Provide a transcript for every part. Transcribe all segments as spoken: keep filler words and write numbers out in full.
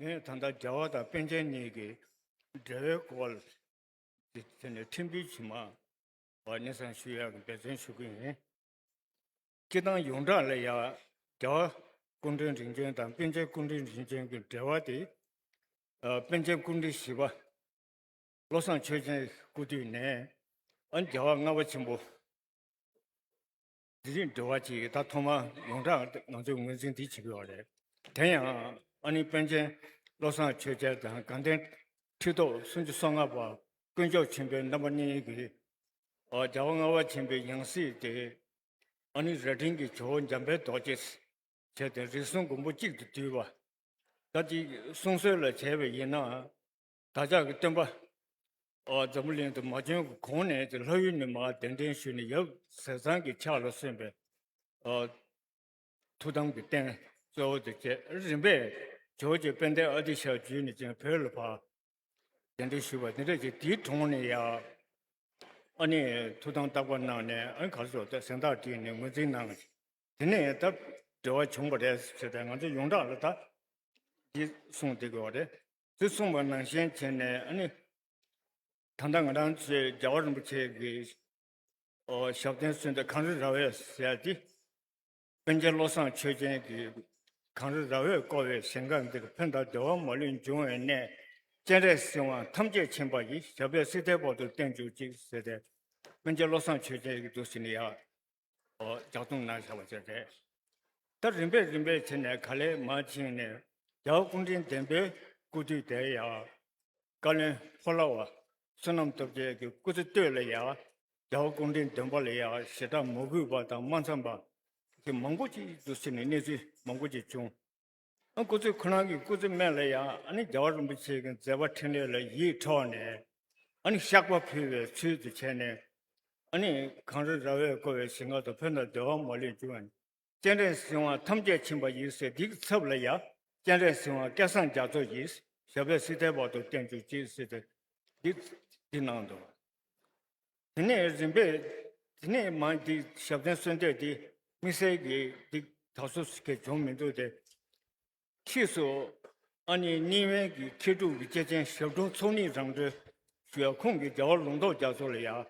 ངས་ད་ལྟ་རྒྱལ་བ་དང་པཎ་ཆེན་གཉིས་ཀྱི་འབྲེལ་བའི་སྐོར་དེ་དེ་ནས་ཕྲན་བུ་ཞིག་མར་སྙན་སེང་ཞུ་ཡག་གི་འབད་བརྩོན་ཞུ་གི་ཡིན། སྤྱིར་བཏང་ཡོངས་གྲགས་ལ་ཡང་རྒྱལ་བ་སྐུ་ཕྲེང་རིམ་བྱོན་དང་པཎ་ཆེན་སྐུ་ཕྲེང་རིམ་བྱོན་གྱི་འབྲེལ་བ་དེ། ཨ། པཎ་ཆེན་སྐུ་ཕྲེང་བཞི་པ་བློ་བཟང་ཆོས་རྒྱན་སྐུ་དུས་ནས། ཨ། རྒྱལ་བ་ལྔ་པ་ཆེན་པོ་འདི་རིགས་འབྲེལ་བ་ཅིག་ད་ཐོག་མར་ཡོངས་གྲགས་ང་ཚོས་ངོས་འཛིན་འདི་བྱེད་ཀྱི་ཡོད་རེད། དེ་ཡང་ཨ་ནི་པཎ་ཆེན་བློ་བཟང་ཆོས་རྒྱན་དང་དགའ་ལྡན་ཁྲི་ཐོག་སུམ་ཅུ་སོ་ལྔ་པ་དཀོན་མཆོག་ཆེན་པོའི་རྣམ་པ་གཉིས་ཀྱིས། ཨ། རྒྱལ་བ་ལྔ་པ་ཆེན་པོའི་ཡང་སྲིད་དེ་ཨ་ནི་རྭ་སྒྲེང་གི་ཇོ་བོ་འཇམ་དཔལ་རྡོ་རྗེ་བྱས་ཏེ་རིགས་གསུམ་མགོན་པོ་གཅིག་ཏུ་བསྡུས་པ། ད་ཅིག་གསུང་སྲོལ་ལ་བྱས་པ་ཡིན་ན། བདག་ཅག་གི་སྟོན་པ། ཨ། འཛམ་བུ་གླིང་དུ་མ་བྱོན་གྱི་གོང་ནས་ཀྱི་ལྷ་ཡུལ་ནས་མར་གདན་འདྲེན་ཞུས་ནས་ཡབ་ཟས་གཙང་གི་ཕྱག་ལ་སོན་པའི། ཨ། ཐུགས་དམ་གྱི་རྟེན་གཙོ་བོ་དེ་བྱས། རིམ་པས་ཇོ་བོ་རྗེ་དཔལ་ལྡན་ཨ་ཏི་ཤ་བརྒྱུད་ནས་ཀྱང་བོད་ལ་ཕར་གདན་འདྲེན་ཞུས་པ་དེ་འདྲ་ཅིག་དེའི་དྲུང་ནས་ཡང་ཨ་ནི་ཐུགས་དམ་བརྟག་པ་གནང་ནས། ཨ་ནི་ག་རེ་ཟེར། ད་གཟེངས་རྟགས་བསྒྲིགས་ནས་ངོས་འཛིན་གནང་། དེ་ནས་ད་འབྲེལ་བ་བྱུང་བ་རེད་ཟེར་ཏེ་ང་ཚོ་ཡོངས་གྲགས་ལ་ད་འདི་གསུངས་བསྡད་དགོས་པ་རེད། དེ་གསུངས་པ་ནང་བཞིན་བྱས་ནས། ཨ་ནི་ད་ལྟ་ང་རང་ཚོའི་རྒྱལ་བ་རིན་པོ་ཆེ་གི། ཨོ། ཞབས་བརྟན་གསོལ་འདེབས་གངས་རི་ར་བས་ཟེར་ཡ་དེ། པཎ་ཆེན་བློ་བཟང་ཆོས་རྒྱན་གྱིས་གངས་རི་ར་བས་བསྐོར་བའི་ཞིང་ཁམས་འདིར་ཕན་དང་བདེ་བ་མ་ལུས་འབྱུང་བའི་གནས། སྤྱན་རས་གཟིགས་དབང་ཐམས་ཅད་མཁྱེན་པ་ཡིས། ཞབས་པད་སྲིད་མཐའི་བར་དུ་བརྟན་གྱུར་ཅིག་ཟེར་ཏེ། པཎ་ཆེན་བློ་བཟང་ཆོས་རྒྱན་གྱིས་འདུག་ཟེར་ནས་ཡར། ཨོ། ལྗགས་རྩོམ་གནང་བཞག་པ་བྱས་ཏེ། ད་རིམ་པས་རིམ་པས་བྱས་ནས་ག་ལེར་མར་ཕྱིན་ནས། རྒྱལ་བ་སྐུ་ཕྲེང་བདུན་པའི་སྐུ་དུས་དེར་ཡང་། བཀའ་བློན་ཕོ་ལྷ་བ་བསོད་ནམས་སྟོབས་རྒྱས་ཀྱི་སྐུ་ཚེ་སྟོད་ལ་ཡང་། རྒྱལ་བ་སྐུ་ཕྲེང་བདུན་པ་ལ་ཡང་ཞེ་དྲག་མ་གུས་པ་དང་མ་འཚམས་པ་གི་མང་པོ་ཅིག་འདུག་ཟེར་ནས་གནས་ཚུལ་མང་པོ་ཅིག་བྱུང་། ཨ། སྐུ་ཚེ་ཁོ་རང་གི་སྐུ་ཚེ་སྨད་ལ་ཡང་། ཨ་ནི་རྒྱལ་བ་རིན་པོ་ཆེ་གི་མཛད་པ་འཕྲིན་ལས་ལ་ཡིད་འཕྲོག་ནས། ཨ་ནི་བཤགས་པ་ཕུལ་བའི་ཚུལ་དུ་བྱས་ནས། ཨ་ནི་གངས་རི་ར་བས་བསྐོར་བའི་ཞིང་ཁམས་དུ་ཕན་དང་བདེ་བ་མ་ལུས་འབྱུང་བ། སྤྱན་རས་གཟིགས་དབང་ཐམས་ཅད་མཁྱེན་པ་ཡིས་ཟེར། འདིའི་ཚབ་ལ་ཡང་། སྤྱན་རས་གཟིགས་དབང་བསྐལ་བཟང་རྒྱ་མཚོ་ཡིས། ཞབས་པད་སྲིད་མཐའི་བར་དུ་བརྟན་གྱུར་ཅིག་ཟེར་ཏེ། འདི་འདི་གནང་འདུག། དེ་ནས་རིམ་པས། དེ་ནས་མར་འདི་ཞབས་བརྟན་གསོལ་འདེབས་འདི་དམིགས་བསལ་གྱི་འདི་ད་གཟོད་ཅིག་བྱུང་མི་འདུག་སྟེ། ཕྱིས་སུ་ཨ་ནི་རྙིང་མའི་གི་མཁས་གྲུབ་ཀྱི་སྐྱེས་ཆེན་ཞབས་དྲུང་ཚོགས་གཉིས་རང་གྲོལ་ཞུ་ཡ། ཁོང་གིས་རྒྱལ་བ་ལུང་རྟོགས་རྒྱ་མཚོ་ལ་ཡང་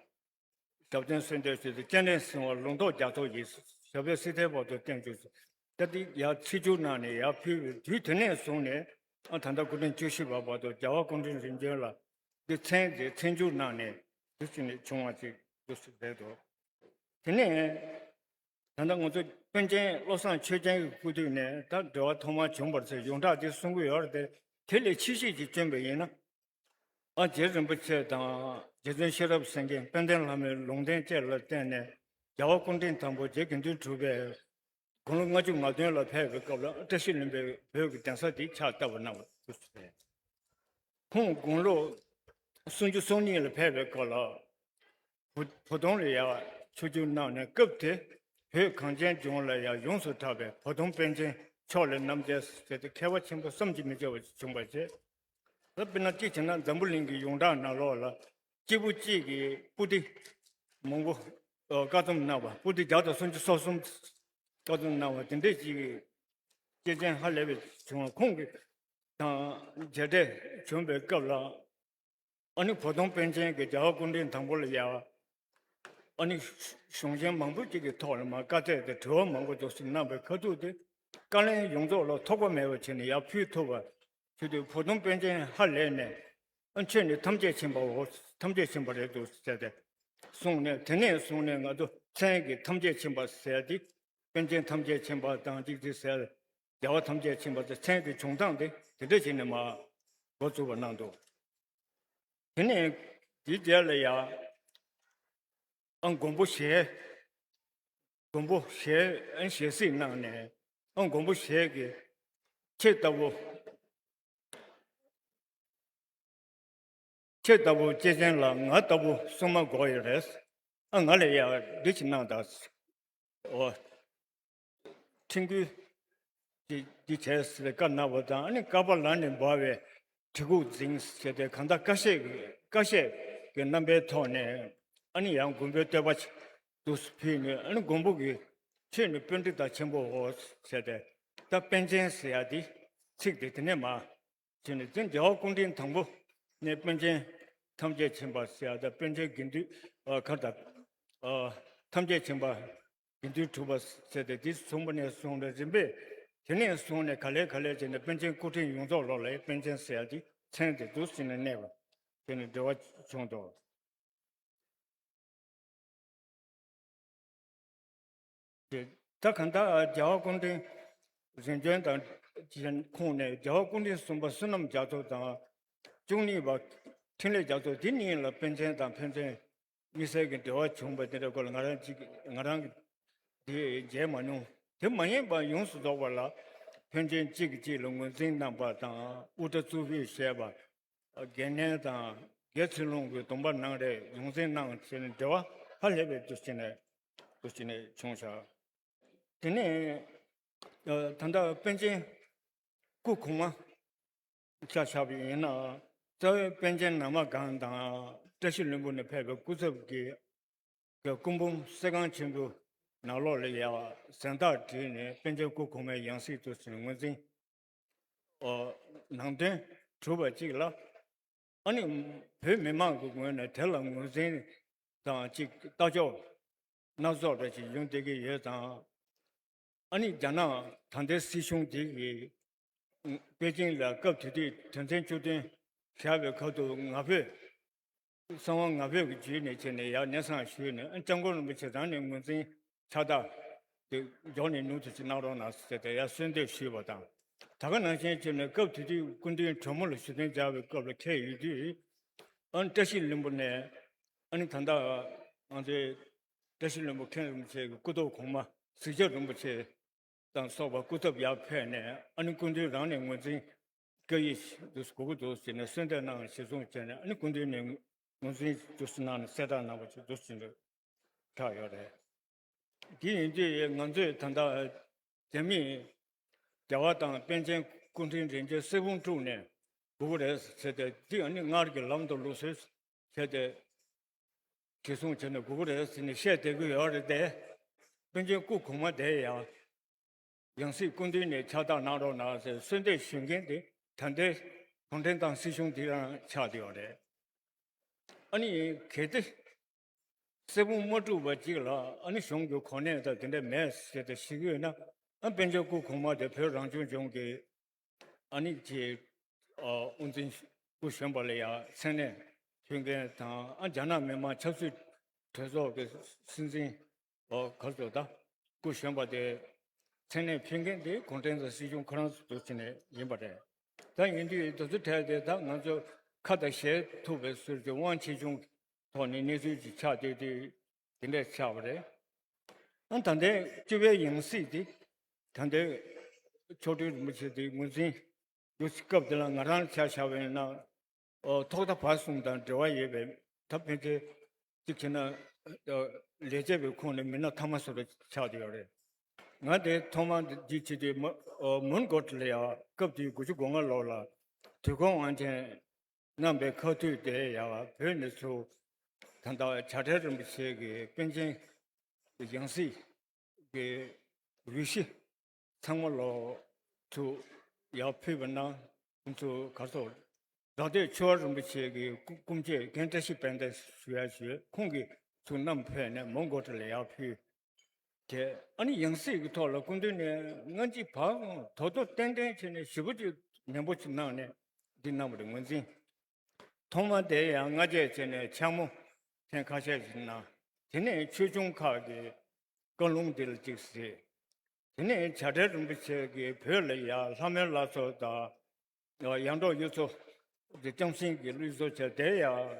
ཞབས་བརྟན་གསོལ་འདེབས་ཞུས་ཏེ། སྤྱན་རས་གཟིགས་དབང་ལུང་རྟོགས་རྒྱ་མཚོ་ཡིས། ཞབས་པད་སྲིད་མཐའི་བར་དུ་བརྟན་གྱུར་ཅིག། ད་འདི་ཡར་ཚིག་སྦྱོར་གནང་ནས་ཡར་ཕུལ་བའི་དུས་དེ་ནས་བཟུང་ནས། ཨ། ད་ལྟ་སྐུ་ཕྲེང་བཅུ་བཞི་པ་བར་དུ་རྒྱལ་བ་སྐུ་ཕྲེང་རིམ་བྱོན་ལ་འདི་མཚན་དེ་མཚན་སྦྱོར་གནང་ནས་འདི་ཕྱིན་ནས་བྱུང་བ་ཅིག་འདུག་ཟེར་བསྡད་འདུག། དེ་ནས། ད་ལྟ་ང་ཚོ་པཎ་ཆེན་བློ་བཟང་ཆོས་རྒྱན་གྱི་སྐུ་དུས་ནས་ད་འབྲེལ་བ་ཐོག་མར་བྱུང་བ་རེད་ཟེར་ཡོངས་གྲགས་དེ་གསུང་གི་ཡོད་རེད་དེ། དེ་ལས་ཕྱི་བཤད་ཅིག་བསྐྱོན་པ་ཡིན་ན། ཨ། རྗེ་རིན་པོ་ཆེ་དང་རྗེ་བཙུན་ཤེས་རབ་སེང་གེ་དཔལ་ལྡན་ལྷ་མོའི་ལུང་བསྟན་བཅས་ལ་བརྟེན་ནས། རྒྱལ་བ་སྐུ་ཕྲེང་དང་པོ་རྗེ་དགེ་འདུན་གྲུབ་པས་དགུང་ལོ་ལྔ་བཅུ་ང་བདུན་ལ་ཕེབས་པའི་སྐབས་ལ། བཀྲ་ཤིས་ལྷུན་པོའི་བོད་ཀྱི་གདན་ས་འདི་ཕྱག་བཏབ་པ་གནང་བ་དེ་རེད། ཁོང་དགུང་ལོ་སུམ་ཅུ་སོ་གཉིས་ལ་ཕེབས་པའི་སྐབས་ལ། བུ་བུ་སྟོན་ལ་ཡང་ཆིབས་བསྒྱུར་གནང་ནས། སྐབས་དེ་བོད་གངས་ཅན་ལྗོངས་ལ་ཡང་ཡོངས་སུ་གྲགས་པའི་བུ་སྟོན་པཎ་ཆེན་ཕྱོགས་ལས་རྣམ་རྒྱལ་ཟེར་ཏེ་མཁས་པ་ཆེན་པོ་བསམ་གྱིས་མི་ཁྱབ་པ་ཞིག་བྱུང་བ་བྱས། ད་དཔེར་ན་གཅིག་བྱས་ན་འཛམ་བུ་གླིང་གི་ཡོངས་གྲགས་ནང་ལོགས་ལ་སྐྱེས་བུ་གཅིག་གིས་པོ་ཏི་མང་པོ། ཨ། བཀའ་རྩོམ་གནང་བ། པོ་ཏི་བརྒྱ་དང་སུམ་ཅུ་སོ་གསུམ་བཀའ་རྩོམ་གནང་བ་དེ་འདྲ་ཞིག་གི་སྐྱེས་ཆེན་ཧ་ལས་པའི་བྱུང་བ། ཁོང་གི་དང་མཇལ་འཕྲད་བྱུང་བའི་སྐབས་ལ། ཨ་ནི་བུ་སྟོན་པཎ་ཆེན་གྱིས་རྒྱལ་བ་སྐུ་ཕྲེང་དང་པོ་ལ་ཡང་། ཨ་ནི་གཞུང་ཆེན་མང་པོ་ཅིག་གི་ཐོག་ལ་མར་བཀའ་སྩལ་ཏེ་དྲི་བ་མང་པོ་འདུག་སེ་གནང་བའི་ཁ་ཐུག་དེ། བཀའ་བློན་ཡོངས་རྫོགས་ལ་ཐོགས་པ་མེད་པ་བྱས་ནས་ཡར་ཕུལ་ཐུབ་པ་བྱེད་དུས། བུ་སྟོན་པཎ་ཆེན་ཧ་ལས་ནས། ཨ། ཁྱོད་ནི་ཐམས་ཅད་མཁྱེན་པའོ། ཐམས་ཅད་མཁྱེན་པ་རེད་འདུག་ཟེར་ཏེ་གསུངས་ནས། དེ་ནས་བཟུང་ནས་ང་ཚོ་མཚན་གྱི་ཐམས་ཅད་མཁྱེན་པ་ཟེར་ཏེ། པཎ་ཆེན་ཐམས་ཅད་མཁྱེན་པ་དང་གཅིག་དེ་ཟེར། རྒྱལ་བ་ཐམས་ཅད་མཁྱེན་པ་ཟེར། མཚན་གྱི་བྱུང་སྟངས་དེ་དེ་འདྲ་བྱས་ནས་མར་འགོ་བཙུགས་པ་གནང་འདུག། དེ་ནས་དེའི་རྗེས་ལ་ཡང་། ཨ། མགོན་པོ་ཞལ། མགོན་པོ་ཞལ། ཨ། ཞལ་གཟིགས་གནང་ནས། ཨ། མགོན་པོ་ཞལ་གྱིས་ཁྱེད་ལྟ་བུ། ཁྱེད་ལྟ་བུ་སྐྱེས་ཆེན་ལ་ང་ལྟ་བུ་སྲུང་མ་དགོས་ཡོད་རེད། ཨ། ང་ལ་ཡང་འདི་ཞིག་གནང་དང་། ཨོ། ཁྲིམས་འགུལ་འདི་འདི་བྱས་ཟེར་བཀའ་གནང་བ་དང་། ཨ་ནི་བསྐལ་པ་ལ་ནི་འབར་བའི་གྲི་གུག་འཛིན་ཟེར་ཏེ། གང་ལྟར་ཀ་ཤེད་ཀྱི་ཀ་ཤེད་ཀྱི་རྣམ་པའི་ཐོག་ནས། ཨ་ནི་ཡང་མགོན་པོའི་བསྟོད་པ་འདུག་སེ་ཕུལ་ནས། ཨ་ནི་མགོན་པོ་གིས་ཁྱོད་ནི་པཎྜི་ཏ་ཆེན་པོའོ་ཟེར་ཏེ། ད་པཎ་ཆེན་ཟེར་ཡ་འདི་ཚིག་དེ་དེ་ནས་མར་ བྱས་ནས་དེ་རྒྱལ་བ་སྐུ་ཕྲེང་དང་པོ་ནས་པཎ་ཆེན་ཐམས་ཅད་མཁྱེན་པ་ཟེར་ཡ་དང་པཎ་ཆེན་དགེ་འདུན་ཨ་གར་དང་ཨ་ཐམས་ཅད་མཁྱེན་པ་དགེ་འདུན་གྲུབ་པ་ཟེར་ཏེ་དེ་གསུངས་པ་ནས་བཟུང་ནས་རིམ་པས་དེ་ནས་བཟུང་ནས་ག་ལེ་ག་ལེ་བྱས་ནས་པཎ་ཆེན་སྐུ་ཕྲེང་ཡོངས་རྫོགས་ལོག་ལ་པཎ་ཆེན་ཟེར་ཡ་དེ་མཚན་དེ་འདུག་ཟེར་ནས་གནས་པ་དེ་ནས་འབྲེལ་བ་བྱུང་འདུག་ད་གང་ལྟར་རྒྱལ་བ་སྐུ་ཕྲེང་རིམ་བྱོན་དང་ཁོངས་ནས་རྒྱལ་བ་སྐུ་ཕྲེང་གསུམ་པ་བསོད་ནམས་རྒྱ་མཚོ་དང་བཅུ་གཉིས་པ་འཕྲིན་ལས་རྒྱ་མཚོ་འདི་གཉིས་ལ་པཎ་ཆེན་དང་ཕན་ཚུན་དམིགས་བསལ་གྱི་འབྲེལ་བ་བྱུང་བ་དེ་འདྲ་སྐོར་ལ་ང་རང་གཅིག་ང་རང་གིས་དེ་མཇལ་མ་མྱོང་། དེ་མ་ཡིན་པར་ཡོངས་སུ་རྫོགས་པ་ལ་ཕན་ཆེན་གཅིག་གིས་གཅིག་ལ་ངོས་འཛིན་གནང་པ་དང་དབུ་སྐྲ་གཙུག་ཕུད་བཞེས་པ། དགེ་བསྙེན་དང་དགེ་ཚུལ་སློང་གི་སྡོམ་པ་གནང་རེས་ཡོངས་འཛིན་གནང་བྱས་ནས་འབྲེལ་བ་ཧ་ལས་པའི་འདུ་ཤེས་ནས་འདུ་ཤེས་ནས་བྱུང་ཤག་དེ་ནས་ད་ལྟ་པཎ་ཆེན་སྐུ་གོང་མ་ཆ་བཞག་པ་ཡིན་ན་རྩ་བའི་པཎ་ཆེན་ནང་པ་སྒང་དང་བཀྲ་ཤིས་ལྷུན་པོ་ནས་ཕེབས་པའི་སྐུ་ཚབ་ཀྱི་སྐུ་འབུམ་གསེར་ཁང་ཆེན་པོའི་ནང་ལོགས་ལ་ཡ་གཟེངས་རྟགས་བྲིས་ནས་པཎ་ཆེན་སྐུ་གོང་མའི་ཡང་སྲིད་དུ་ཟིན་ངོས་འཛིན་ནང་དོན་གྲུབ་པ་གཅིག་ལ། ཨ་ནི་བོད་མི་མང་གི་ངོས་ནས་དེ་ལ་ངོས་འཛིན་དང་གཅིག་ལྟ་ཕྱོགས་སྣ་ཚོགས་འདྲ་ཞིག་ཡོང་བསྡད་ཀྱི་ཡོད་ཙང་། ཨ་ནི་རྒྱ་ནག་ད་ལྟའི་སྲིད་གཞུང་དེ་གིས་པེ་ཅིང་ལ་སྐབས་དེ་དུས་དོན་ཚན་བཅུ་བདུན་བཞག་པའི་ཁ་ཐུག་ང་ཕོད་གསང་བ་ང་ཕོད་ཀྱི་བརྒྱུད་ནས་བྱས་ནས་ཡར་གནས་སྟངས་ཞུས་ནས་ཨ་སྐྱབས་མགོན་རིན་པོ་ཆེ་རང་ནས་ངོས་འཛིན་ཕྱག་རྟགས་དེ་མགྱོགས་ནས་མྱུར་དུ་ཅིག་གནང་རོགས་གནང་ཟེར་ཏེ་ཡར་གསོལ་འདེབས་ཞུས་པ་དང་། ད་ག་ནང་བཞིན་བྱས་ནས་སྐབས་དེ་དུས་སྐུ་མདུན་གྲོ་མོ་ལ་ཞུ་དོན་མཇལ་བའི་སྐབས་ལ་འཁེལ་ཡོད་དུས། ཨ་ནི་བཀྲ་ཤིས་ལྷུན་པོ་ནས་ཨ་ནི་ད་ལྟ་ང་ཚོའི་བཀྲ་ཤིས་ལྷུན་པོ་མཁན་རིན་པོ་ཆེ་གི་སྐུ་ཐོག་གོང་མ་གཟིགས་ཞིབ་རིན་པོ་ཆེ་དང་སོགས་པ་སྐུ་ཚབ་ཡར་ཕེབས་ནས་ཨ་ནི་སྐུ་མདུན་རང་ནས་ངོས་འཛིན་བཀའ་ཡིག་འདུག་དགོས་ཀྱི་འདུག་ཟེར་ནས་གསོལ་འདེབས་གནང་གཞིར་བཟུང་བྱས་ནས་ཨ་ནི་སྐུ་མདུན་ནས་ངོས་འཛིན་འདུག་གནང་ནས་གསལ་བསྒྲགས་གནང་བ་ཞིག་འདུག་ཟེར་ནས་ཆགས་ཡོད་རེད། དེ་ཡིན་དུས་ང་ཚོས་ད་ལྟ་རྒྱ་མིས་རྒྱལ་བ་དང་པཎ་ཆེན་སྐུ་ཕྲེང་རིམ་བྱོན་གསེར་བུམ་དཀྲུགས་ནས་དགོས་ཀྱི་རེད་ཟེར་ཏེ་འདི་ཨ་ནི་སྔར་གྱི་ལམ་དུ་ལུགས་སྲོལ་བྱས་ཏེ་གཞིར་བཟུང་བྱས་ནས་དགོས་ཀྱི་རེད་ཟེར་ནས་བཤད་བསྡད་ཀྱི་ཡོད་རེད་དེ། པཎ་ཆེན་སྐུ་གོང་མ་དེ་ཡང་ཡང་སྲིད་སྐུ་མདུན་ནས་ཕྱག་རྟགས་གནང་རོགས་གནང་ཟེར་གསོལ་འདེབས་ཞུ་མཁན་དེ་ད་ལྟའི་གུང་ཁྲན་ཏང་སྲིད་གཞུང་དེ་རང་ཆགས་བསྡད་ཡོད་རེད། ཨ་ནི་གལ་ཏེ་གསེར་བུམ་མ་དཀྲུགས་པ་གཅིག་ལ་ཨ་ནི་གཞུང་གི་གོ་གནས་དང་དེ་འདྲ་མེད་ཟེར་ཏེ་ཞུ་གི་ཡོད་ན་ཨ་པཎ་ཆེན་སྐུ་གོང་མ་དེ་བོད་རང་སྐྱོང་ལྗོངས་ཀྱི་ཨ་ནི་ཀྱི་དབུ་འཛིན་སྐུ་གཞོན་པ་ལ་ཡང་མཚན་གནས་ཕུལ་མཁན་དང་ཨ་རྒྱ་ནག་མི་དམངས་ཆབ་སྲིད་གྲོས་ཚོགས་ཀྱི་སྲིད་འཛིན་ག་ཚོད་ད་སྐུ་གཞོན་པ་དེ་མཚན་གནས་ཕུལ་མཁན་དེ་གུང་ཁྲན་ཏང་སྲིད་གཞུང་ཁོ་རང་ཚོ་འདུག་ཟེར་ནས་ཡིན་པ་རེད། ད་ཡིན་དུས་དེ་ཚོ་གྲས་དེ་ད་ང་ཚོ་ཁ་དང་ཞལ་ཐུག་པའི་ཟུར་གྱི་དབང་ཆེ་ཆུང་ཐོག་ནས་གནས་ཚུལ་ཅིག་ཆགས་བསྡད་དུས་དེ་འདྲས་ཆགས་པ་རེད། ཨ་ད་ལྟའི་སྤྱི་པའི་ཡང་སྲིད་དེ་ད་ལྟའི་མཆོག་སྤྲུལ་རིན་པོ་ཆེ་དེ་ངོས་འཛིན་རྒྱུ་སྐབས་དེ་ལ་ང་རང་ཆ་བཞག་པ་ཡིན་ན། ཨོ་ཐོག་མཐའ་བར་གསུམ་དང་འབྲེལ་བ་ཡོད་པའི་ད་ཕན་ཚུན་གཅིག་བྱས་ན་ལས་བྱེད་པའི་ཁོངས་ནས་མི་སྣ་ཐ་མ་སུ་རུ་ཆགས་བསྡད་ཡོད་རེད། ང་དེ་ཐོག་མར་འདི་བྱེད་དུས་མོན་གྷོ་ཊ་ལ་ཡང་སྐབས་དེའི་དགུ་བཅུ་གོ་ལྔ་ལོ་ལ་དུས་འཁོར་དབང་ཆེན་གནང་པའི་ཁ་ཐུག་དེ་ཡང་བོད་ནས་ཚུར་ད་ལྟ་བྱ་བྲལ་རིན་པོ་ཆེ་གི་པཎ་ཆེན་ཡང་སྲིད་ཀྱི་འོས་གཞི་ཚང་མ་ལོ་ཚུར་ཡར་ཕུལ་བ་ན་ཁོང་ཚོ་གར་སོགས་རྡོ་སྟོད་ཆོས་རིན་པོ་ཆེ་གི་སྐུ་སྐུ་མཆེད་རྒན་བཀྲ་ཤིས་དཔལ་ལྡན་ཞུ་ཡ་ཞུས། ཁོང་གིས་ཚུར་བསྣམས་ཕེབས་ནས་མོན་གྷོ་ཊ་ལ་ཡར་ཕུལ། དེ་ཨ་ནི་ཡང་སྲིད་ཀྱི་ཐོག་ལ་སྐུ་མདུན་ནས་སྔ་ཕྱི་བར་དོ་དོ་ཏན་ཏན་བྱས་ནས་ཞེ་པོ་ཅིག་ནན་པོ་ཅིག་གནང་ནས་འདི་གནང་བ་རེད་ངོས་འཛིན། ཐོག་མ་དེ་ཡང་སྔ་རྗེས་བྱས་ནས་འཆར་མོ་ཐེངས་ཁ་ཤས་ཤིག་གནང་། དེ་ནས་ཆོས་སྐྱོང་ཁག་གི་བཀའ་ལུང་འདི་ལ་གཅིག་གཟིགས། དེ་ནས་བྱ་བྲལ་རིན་པོ་ཆེ་གིས་བོད་ལ་ཡང་ལྷ་མོའི་བླ་མཚོ་དང་ཡར་འབྲོག་གཡུ་མཚོ་དེ་ལྕམ་སྲིང་གི་གླུད་མཚོ་བྱས་དེ་ཡང་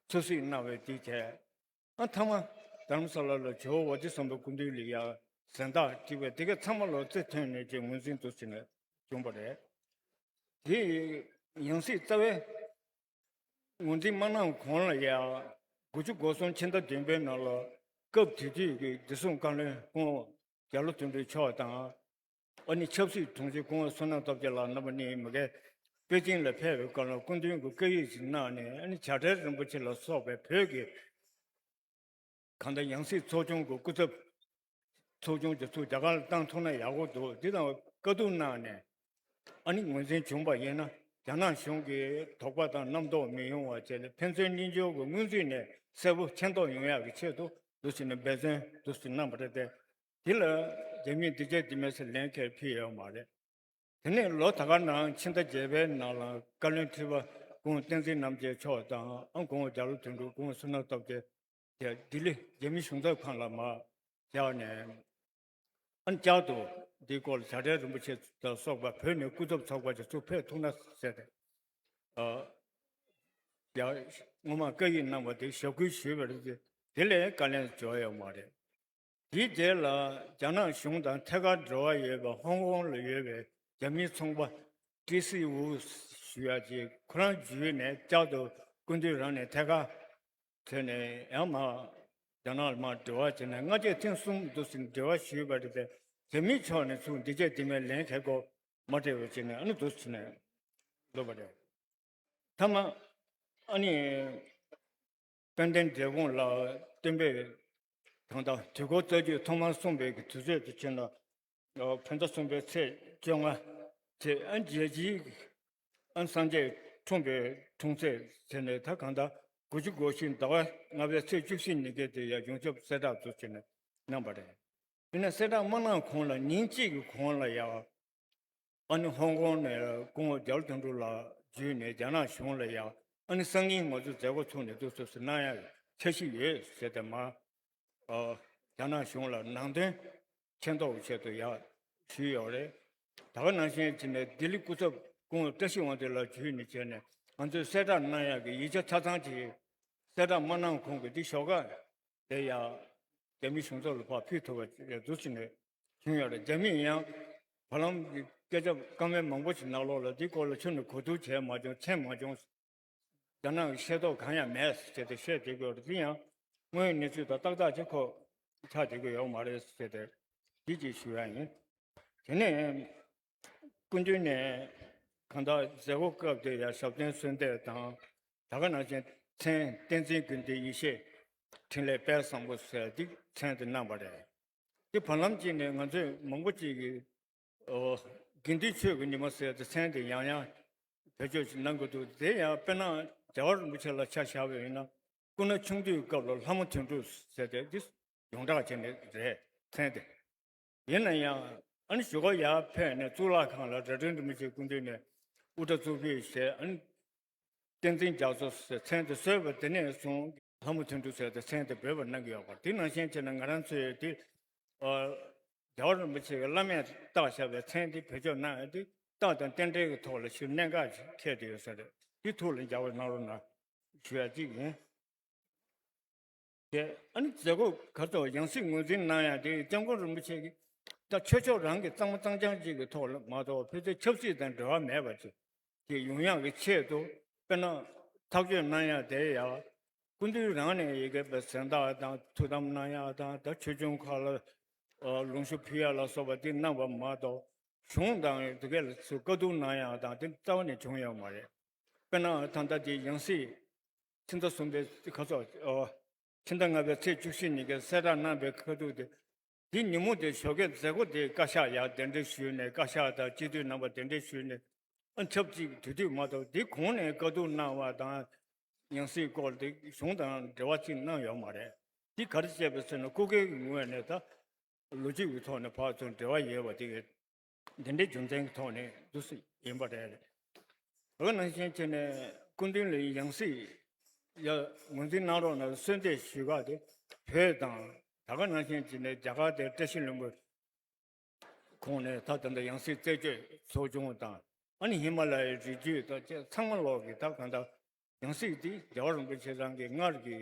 ཚུར་གཟིགས་གནང་བའི་དུས་བྱས། ཨ་མཐའ་མ་རྡ་རམ་ས་ལ་ལ་ཇོ་བོ་བ་ཏི་སམ་བྷོ་སྐུ་མདུན་ལ་ཡང་གཟེངས་རྟགས་བྲིས་པས་དེ་ག་ཚང་མ་ལོ་རྩེ་ཐོན་ནས་ཀྱི་ངོས་འཛིན་དུ་ཕྱིན་ནས་བྱུང་བ་རེད། དེ་ཡང་སྲིད་རྩ་བའི་ངོས་འཛིན་མ་གནང་གོང་ལ་ཡང་དགུ་བཅུ་གོ་གསུམ་ཕྱི་ཟླ་བདུན་པའི་ནང་ལ་སྐབས་དེ་དུས་ཀྱི་བདེ་སྲུང་བཀའ་བློན་སྐུ་ངོ་རྒྱ་ལོ་དོན་གྲུབ་མཆོག་དང་། ཨ་ནི་ཆབ་སྲིད་དྲུང་ཆེ་སྐུ་ངོ་བསོད་ནམས་སྟོབས་རྒྱལ་ལགས་རྣམ་པ་གཉིས་མ་གིར་པེ་ཅིང་ལ་ཕེབས་པའི་སྐབས་ལ་སྐུ་མདུན་གྱིས་བཀའ་ཡིག་ཅིག་གནང་ནས་ཨ་ནི་བྱ་བྲལ་རིན་པོ་ཆེ་ལ་སོགས་པའི་བོད་ཀྱི་གང་ལྟར་ཡང་སྲིད་ཚོགས་ཆུང་གི་སྐུ་ཚབ་ཚོགས་ཆུང་དེ་ཚུར་རྒྱ་གར་ལ་བཏང་ཐུབ་ན་ཡག་པོ་འདུག་འདི་དང་བཀའ་བསྡུར་གནང་ནས་ཨ་ནི་ངོས་འཛིན་བྱུང་བ་ཡིན་ན་ རྒྱ་ནག་གཞུང་གིས་དོགས་པ་དང་རྣམ་རྟོག་མི་ཡོང་བ་བྱས་ནས་ཕན་ཚུན་གཉིས་འབྱོར་གྱི་སྔོན་ཚུད་ནས་གསལ་པོ་མཁྱེན་རྟོགས་ཡོང་ཡག་གི་ཆེད་དུ་འདུག་ཟེར་ནས་འབད་བརྩོན་འདུག་ཟེར་གནང་བ་རེད་དེ། དེ་ལ་རྒྱ་མིས་འདི་བྱས་འདི་མེད་ཟེར་ལན་ཁྱེར་ཕུལ་ཡོད་མ་རེད། དེ་ནས་ལོ་ད་ག་ནང་ཕྱི་ཟླ་བརྒྱད་པའི་ནང་ལ་བཀའ་བློན་ཁྲི་པ་སྐུ་ངོ་བསྟན་འཛིན་རྣམ་རྒྱལ་མཆོག་དང་ཨ་སྐུ་ངོ་རྒྱ་ལོ་དོན་གྲུབ། སྐུ་ངོ་བསོད་ནམས་སྟོབས་རྒྱལ་དེ་ལྡི་ལི་རྒྱ་མི་གཞུང་ཚབ་ཁང་ལ་མར་བཅར་ནས། ཨ་ནི་བསྐྱར་དུ་འདིའི་སྐོར་ལ་བྱ་བྲལ་རིན་པོ་ཆེ་དང་སོགས་པ་བོད་ནས་སྐུ་ཚབ་ཚོགས་པ་ཅིག་ཚུར་ཕེབས་ཐུབ་ན་ཟེར་ཏེ། ཨ། ཡ། སྔོན་མ་བཀའ་ཡིག་གནང་བ་དེ་ཞབས་སྐུལ་ཞུས་པ་རེད་དེ། དེ་ལས་བཀའ་ལན་འབྱོར་ཡོད་མ་རེད། དེའི་རྗེས་ལ་རྒྱ་ནག་གཞུང་དང་ཐད་ཀར་འབྲེལ་བ་ཡོད་པ་ཧོང་ཀོང་ལ་ཡོད་པའི་རྒྱ་མིའི་ཚོང་པ་ཀྲི་སི་ཝུ་ཞུ་ཡ་ཅིག་ཁོ་རང་བརྒྱུད་ནས་བསྐྱར་དུ་སྐུ་མདུན་རང་ནས་ཐད་ཀར་བྱས་ནས་ཡང་མར་རྒྱ་ནག་ལ་མར་འབྲེལ་བ་བྱས་ནས་སྔ་རྗེས་ཐེངས་གསུམ་འདུག་ཟེར་འབྲེལ་བ་ཞུས་པ་རེད་པས། རྒྱ་མིའི་ཕྱོགས་ནས་ཚུར་འདི་བྱས་འདི་མེད་ལན་ཁེ་གོ་མ་སྤྲད་པ་བྱས་ནས་ཨ་ནི་འདུག་ཟེར་ནས་ལབ་པ་རེད། མཐའ་མ་ཨ་ནི་དཔལ་ལྡན་འབྲས་སྤུངས་ལ་སྟོན་པས་ད་ལྟ་དུས་འཁོར་རྩ་རྒྱུད་ཐོག་མར་གསུངས་པའི་གི་དུས་ཚོད་དུ་ཕྱིན་ལ། ཨ། བོད་ཟླ་གསུམ་པའི་ཚེས་བཅོ་ལྔ་ཚེ་ཨ་རྒྱལ་སྤྱིའི་ཨ་སངས་རྒྱས་འཁྲུངས་པའི་འཁྲུངས་ཚེས་ཟེར་ནས་ད་གང་ལྟར་དགུ་བཅུ་གོ་བཞི་ཟླ་བ་ལྔ་པའི་ཚེས་བཅུ་བཞི་ཉིན་སྐད་དེ་ཡང་ཡོངས་ཁྱབ་གསལ་བསྒྲགས་འདུག་ཟེར་ནས་གནང་བ་རེད། ཡིན་ན་གསལ་བསྒྲགས་མ་གནང་གོང་ལ་ཉིན་གཅིག་གི་གོང་ལ་ཡང་ཨ་ནི་ཧོང་ཀོང་ནས་སྐུ་ངོ་རྒྱ་ལོ་དོན་གྲུབ་ལགས་བརྒྱུད་ནས་རྒྱ་ནག་གཞུང་ལ་ཡང་ཨ་ནི་སང་ཉིན་ང་ཚོ་མཛད་སྒོ་ཚུགས་ནས་འདུག་སེ་གནང་ཡག་འཆར་གཞི་ཡོད་ཟེར་ཏེ་མར། ཨ། རྒྱ་ནག་གཞུང་ལ་ནང་དོན་མཁྱེན་རྟོགས་ཆེད་དུ་ཡར་ཞུས་ཡོད་རེད། ད་ག་ནང་བཞིན་བྱས་ནས་ལྡི་ལི་སྐུ་ཚབ་སྐུ་ངོ་བཀྲ་ཤིས་དབང་འདུས་ལགས་བརྒྱུད་ནས་བྱས་ནས་ང་ཚོས་གསལ་བསྒྲགས་གནང་ཡག་གི་ཡིག་ཆ་ཆ་ཚང་ཅིག་གསལ་བསྒྲགས་མ་གནང་གོང་གི་འདི་ཞོགས་ཀ་དེ་ཡང་རྒྱ་མི་གཞུང་ཚབ་ལ་ཕར་ཕུལ་ཐུབ་པ་རེད་འདུག་ཟེར་ནས་བྱུང་ཡོད་རེད། རྒྱ་མིས་ཡང་བར་ལམ་གྱི་སྐད་ཆ་བཀའ་མོལ་མང་པོ་ཞིག་ནང་ལོགས་ལ་འདི་སྐོར་ལ་ཁྱོན་ནས་གོ་བསྡུར་བྱས་མ་བྱུང་། མཚན་མ་བྱུང་། རྒྱ་ནག་གི་ཤེས་རྟོགས་གང་ཡང་མེད་ཟེར་ཏེ་བཤད་བསྡད་ཀྱི་ཡོད་རེད། དེ་ཡང་དངོས་ཡོད་གནས་ཚུལ་དང་ཏག་ཏག་ཅིག་ཁོ་ཆགས་བསྡད་ཀྱི་ཡོད་མ་རེད་ཟེར་ཏེ་འདི་ཅིག་ཞུ་ཡ་ཡིན། དེ་ནས་སྐུ་མདུན་ནས་གང་ལྟར་མཛད་སྒོ་སྐབས་དེ་ཡང་ཞབས་བརྟན་གསོལ་འདེབས་དང་། ད་ག་ནང་བཞིན་མཚན་བསྟན་འཛིན་ཀུན་འདུས་ཡེ་ཤེས་འཕྲིན་ལས་དཔལ་བཟང་པོ་ཟེར་འདི་མཚན་དེ་གནང་བ་རེད། དེ་བར་ལམ་གཅིག་ནས་ང་ཚོས་མང་པོ་ཅིག་གིས་ཨོ། དགེ་འདུན་ཆོས་ཀྱི་ཉི་མ་ཟེར་ཏེ་མཚན་དེ་ཡང་ཡང་བེད་སྤྱོད་ཅིག་གནང་དགོས་འདུག་དེ་ཡང་དཔེར་ན་རྒྱལ་བ་རིན་པོ་ཆེ་ལ་ཆ་བཞག་པ་ཡིན་ན་སྐུ་ན་ཆུང་དུས་སྐབས་ལ་ལྷ་མོ་དོན་གྲུབ་ཟེར་ཏེ་འདི་ཡོངས་གྲགས་བྱས་ནས་རེད་མཚན་དེ། ཡིན་ན་ཡང་ཨ་ནི་བཞུགས་སྒར་ཡར་ཕེབས་ནས་གཙུག་ལག་ཁང་ལ་རྭ་སྒྲེང་རིན་པོ་ཆེ་སྐུ་མདུན་ནས་དབུ་སྐྲ་གཙུག་ཕུད་བཞེས། ཨ་ནི་བསྟན་འཛིན་རྒྱ་མཚོ་ཟེར་མཚན་དེ་གསོལ་བ་དེ་ནས་བཟུང་ལྷ་མོ་དོན་གྲུབ་ཟེར་ཏེ་མཚན་དེ་འབོད་པ་གནང་གི་ཡོད་པ་རེད། དེ་ནང་བཞིན་བྱས་ན་ང་རང་ཚོས་དེ་ཨ། རྒྱལ་བ་རིན་པོ་ཆེ་གི་བླ་མས་བཏགས་བཞག་པའི་མཚན་དེ་བེད་སྤྱོད་གནང་ཡ་དེ་རྟགས་དང་རྟེན་འབྲེལ་གྱི་ཐོག་ལ་ཞུ་གནད་འགག་ཅིག་འཁེལ་བསྡད་ཡོད་ས་རེད། དེ་ཐུགས་ལ་འཇགས་པ་གནང་རོགས་གནང་ཞུ་ཡ་གཅིག་ཡིན། དེ་ཨ་ནི་མཛད་སྒོ་ག་ཚོད་ཡང་སྲིད་ངོས་འཛིན་གནང་ཡ་དེ་སྐྱབས་མགོན་རིན་པོ་ཆེ་གིས་ད་ཆོས་ཕྱོགས་རང་གི་གཙང་མ་གཙང་རྐྱང་ཅིག་གི་ཐོག་ལ་མ་གཏོགས་ཕལ་ཆེར་ཆབ་སྲིད་དང་འབྲེལ་བ་མེད་པ་ཅིག་དེ་ཡོང་ཡག་གི་ཆེད་དུ་དཔེར་ན་ཐག་གཅོད་གནང་ཡ་དེ་ཡ། སྐུ་མདུན་རང་ནས་ཡི་གེ་པའི་གཟེངས་རྟགས་དང་ཐུགས་དམ་གནང་ཡག་དང་ད་ཆོས་སྐྱོང་ཁག་ལ་ལུང་ཞུ་ཕུལ་ཡག་ལ་སོགས་པ་དེ་གནང་བ་མ་གཏོགས་གཞུང་དང་དེ་གས་ལ་ཚུར་བཀའ་བསྡུར་གནང་ཡག་དང་དེ་རྩ་བ་ནས་བྱུང་ཡོད་མ་རེད། དཔེར་ན་ད་ལྟ་དེ་ཡང་སྲིད་ཕྱི་ཟླ་གསུམ་པའི་ཁ་སོགས་ཕྱི་ཟླ་ལྔ་པའི་ཚེས་བཅུ་བཞི་ཉིན་གྱི་གསལ་བསྒྲགས་གནང་བའི་ཁ་ཐུག་དེ། དེ་ཉིན་མོ་དེ་ཞོགས་ཀས་མཛད་སྒོ་དེ་བཀའ་ཤག་ཡར་གདན་འདྲེན་ཞུས་ནས་བཀའ་ཤག་དང་སྤྱི་འཐུས་རྣམ་པ་གདན་འདྲེན་ཞུས་ནས་ཨ་ཆབས་ཅིག་དུས་དུས་མ་གཏོགས་དེ་གོང་ནས་བཀའ་བསྡུར་གནང་བ་དང་ཡང་སྲིད་སྐོར་དེ་གཞུང་དང་འབྲེལ་བ་ཅིག་གནང་ཡོད་མ་རེད། དེ་ག་རེ་བྱས་པ་ཟེར་ན་སྐུ་སྒེར་གྱི་ངོས་ནས་ད་ལོ་རྒྱུས་ཀྱི་ཐོག་ནས་ཕར་ཚུར་འབྲེལ་བ་ཡོད་པ་དེ་གི་འདི་འདྲའི་རྒྱུ་མཚན་གྱི་ཐོག་ནས་འདུག་སེ་ཡིན་པ་རེད། ད་ག་ནང་བཞིན་བྱས་ནས་སྐུ་མདུན་ལ་ཡང་སྲིད་ཡ་ངོས་འཛིན་གནང་རོགས་གནང་གསོལ་འདེབས་ཞུ་ག་དེ་བོད་དང་ད་ག་ནང་བཞིན་བྱས་ནས་རྒྱ་གར་དེ་བཀྲ་ཤིས་ལྷུན་པོ་ཁོངས་ནས་ད་ད་ལྟ་ཡང་སྲིད་རྩད་གཅོད་ཚོགས་ཆུང་དང་ཨ་ནི་ཧི་མ་ལ་ཡའི་རི་རྒྱུད་དང་བཅས་ཚང་མ་ལོག་གི་ད་གང་ལྟར་ཡང་སྲིད་འདི་རྒྱལ་བ་རིན་པོ་ཆེ་རང་གི་སྔར་གྱི་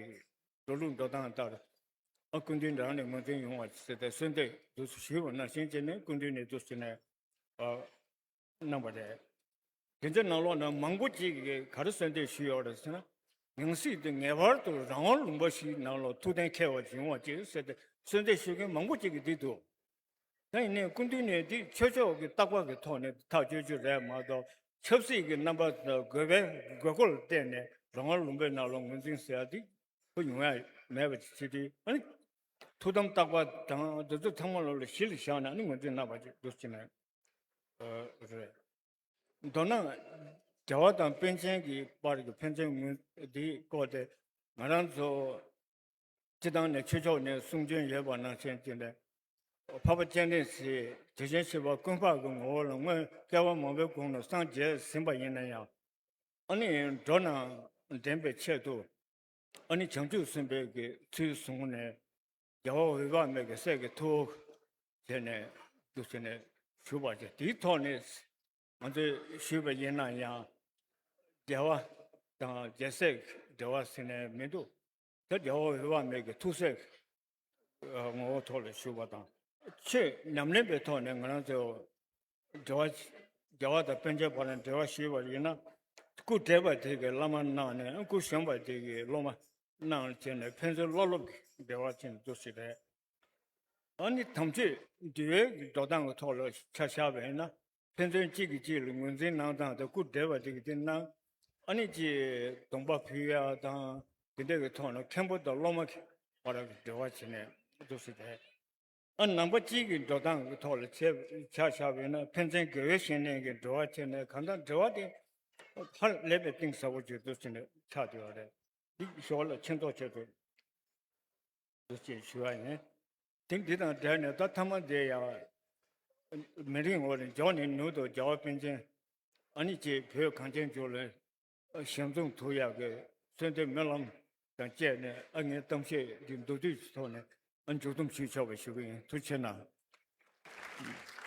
འགྲོ་ལུགས་འགྲོ་སྟངས་ལྟར་ཨ་སྐུ་མདུན་རང་ནས་ངོས་འཛིན་ཡོང་བ་ཟེར་ཏེ་གསོལ་འདེབས་འདུག་སེ་ཞུས་པ་ནང་བཞིན་བྱས་ནས་སྐུ་མདུན་ནས་འདུག་སེ་ནས་ཨ་གནང་བ་རེད། དེ་ཚོའི་ནང་ལོགས་ན་མང་པོ་ཅིག་གིས་ག་རེ་གསོལ་འདེབས་ཞུས་ཡོད་རེད་ཟེར་ན། ཡང་སྲིད་དེ་ངེས་པར་དུ་རང་དབང་ལུང་པ་ཞིག་ནང་ལ་ཐུགས་གཏན་འཁེལ་བ་ཞིག་ཡོང་བ་ཅིག་ཟེར་ཏེ་གསོལ་འདེབས་ཞུ་མཁན་མང་པོ་ཅིག་གིས་འདི་འདུག་ད་ཡིན་ནའི་སྐུ་མདུན་ནས་འདི་ཆོས་ཕྱོགས་ཀྱི་བརྟག་པ་གི་ཐོག་ནས་ཐག་གཅོད་རྒྱུ་རེད་མ་གཏོགས་ཆབ་སྲིད་ཀྱི་རྣམ་པ་དང་དགོས་པའི་དགོས་མཁོ་ལ་བརྟེན་ནས་རང་དབང་ལུང་པའི་ནང་ལ་ངོས་འཛིན་ཟེར་ཡ་འདི་ཁོ་ཡོང་ཡ་མེད་པ་ཅིག་བྱེད་དུས་ཨ་ནི་ཐུགས་དམ་བརྟག་པ་དང་འདི་ཚོ་ཚང་མ་ལོག་ལ་གཞི་ལ་བཞག་ནས་ཨ་ནི་ངོས་འཛིན་གནང་བ་ཅིག་འདུག་ཅེ་ན་རེད། མདོར་ན་ རྒྱལ་བ་དང་པཎ་ཆེན་གྱི་བར་གྱི་ཕན་ཚུན་ངོས་འདིའི་སྐོར་དེ་ང་རང་ཚོ་སྤྱི་བཏང་ནས་ཆོས་ཕྱོགས་ནས་གསུང་སྐྱོན་ཡོད་པ་ནང་བཞིན་བྱས་ནས། འཕགས་པ་སྤྱན་རས་གཟིགས་དེ་བཞིན་གཤེགས་པ་ཀུན་འཕགས་ཀྱི་ངོ་བོ་ལ་སྔོན་བསྐལ་པ་མང་པོའི་གོང་ལ་སངས་རྒྱས་ཟིན་པ་ཡིན་ན་ཡང་། ཨ་ནི་འགྲོ་རྣམས་འདྲེན་པའི་ཆེད་དུ། ཨ་ནི་བྱང་ཆུབ་སེམས་དཔའི་གི་ཚུལ་བཟུང་ནས། རྒྱལ་བ་འོད་དཔག་མེད་ཀྱི་སྲས་ཀྱི་ཐུ་བོ་བྱས་ནས་འདུག་བྱས་ནས་བཞུགས་པ་བྱས། དེའི་ཐོག་ནས་ང་ཚོས་ཞུས་པ་ཡིན་ན་ཡང་རྒྱལ་བ་དང་རྒྱལ་སྲས་འབྲེལ་བ་ཟེར་ནས་མི་འདུག་ད་རྒྱལ་བ་འོད་དཔག་མེད་ཀྱི་ཐུགས་སྲས་ངོ་བོ་ཐོག་ལ་ཞུས་པ་དང་། ཆོས་ཉམས་ལེན་པའི་ཐོག་ནས་ང་རང་ཚོ་འབྲེལ་བ། རྒྱལ་བ་དང་པཎ་ཆེན་བར་ལ་འབྲེལ་བ་ཞུས་པ་ཡིན་ན། སྐུ་བགྲེས་པ་དེ་གི་བླ་མ་གནང་ནས། སྐུ་གཞོན་པ་དེ་གི་སློབ་མ་གནང་བྱས་ནས་ཕན་ཚུན་བློ་སློབ་ཀྱི་འབྲེལ་བ་ཅན་དུ་ཞིག་རེད། ཨ་ནི་དམ་ཆོས་འདུལ་བའི་འགྲོ་སྟངས་ཀྱི་ཐོག་ལ་ཆ་བཞག་པ་ཡིན་ན། ཕན་ཚུན་གཅིག་གིས་གཅིག་ལ་ངོས་འཛིན་གནང་སྟངས་དང་། སྐུ་བགྲེས་པ་དེ་གིས་དེ་གནང་། ཨ་ནི་ཅིག་གདོང་པ་ཕུལ་ཡ་དང་དེ་འདྲ་གི་ཐོག་ནས་མཁན་པོ་དང་སློབ་མ་གི་བར་གྱི་འབྲེལ་བ་བྱས་ནས་འདུག་སེ་རེད། ཨ་ནང་པ་སྤྱི་གི་འགྲོ་སྟངས་ཀྱི་ཐོག་ལ་ཆ་བཞག་པ་ཡིན་ན། ཕན་ཚུན་དགེ་བའི་བཤེས་གཉེན་གྱི་འབྲེལ་བ་བྱས་ནས་གང་ལྟར་འབྲེལ་བ་དེ་ཧ་ལས་པའི་གཏིང་ཟབ་པོ་ཅིག་འདུག་སེ་ནས་ཆགས་བསྡད་པ་རེད། འདི་ཞོར་ལ་མཁྱེན་རྟོགས་ཆེད་དུ་འདུག་ཅེས་ཞུ་བ་ཡིན། དེང་འདི་དང་འབྲེལ་ནས་ད་མཐའ་མ་འདི་ཡང་མི་རིང་བར་མགྱོགས་ནས་མྱུར་དུ་རྒྱལ་བ་པཎ་ཆེན། ཨ་ནི་ཅིག་བོད་གངས་ཅན་ལྗོངས་ལ་ཞལ་འཛོམས་ཐུབ་ཡག་གི་གསོལ་འདེབས་སྨོན་ལམ་དང་བཅས་ནས། ཨ་ངའི་གཏམ་བཤད་འདི་མདོར་བསྡུས་ཀྱི་ཐོག་ནས་ཨ་མཇུག་སྡོམ་ཞུས་ཆོག་པ་ཞུ་གི་ཡིན། ཐུགས་རྗེ་གནང་།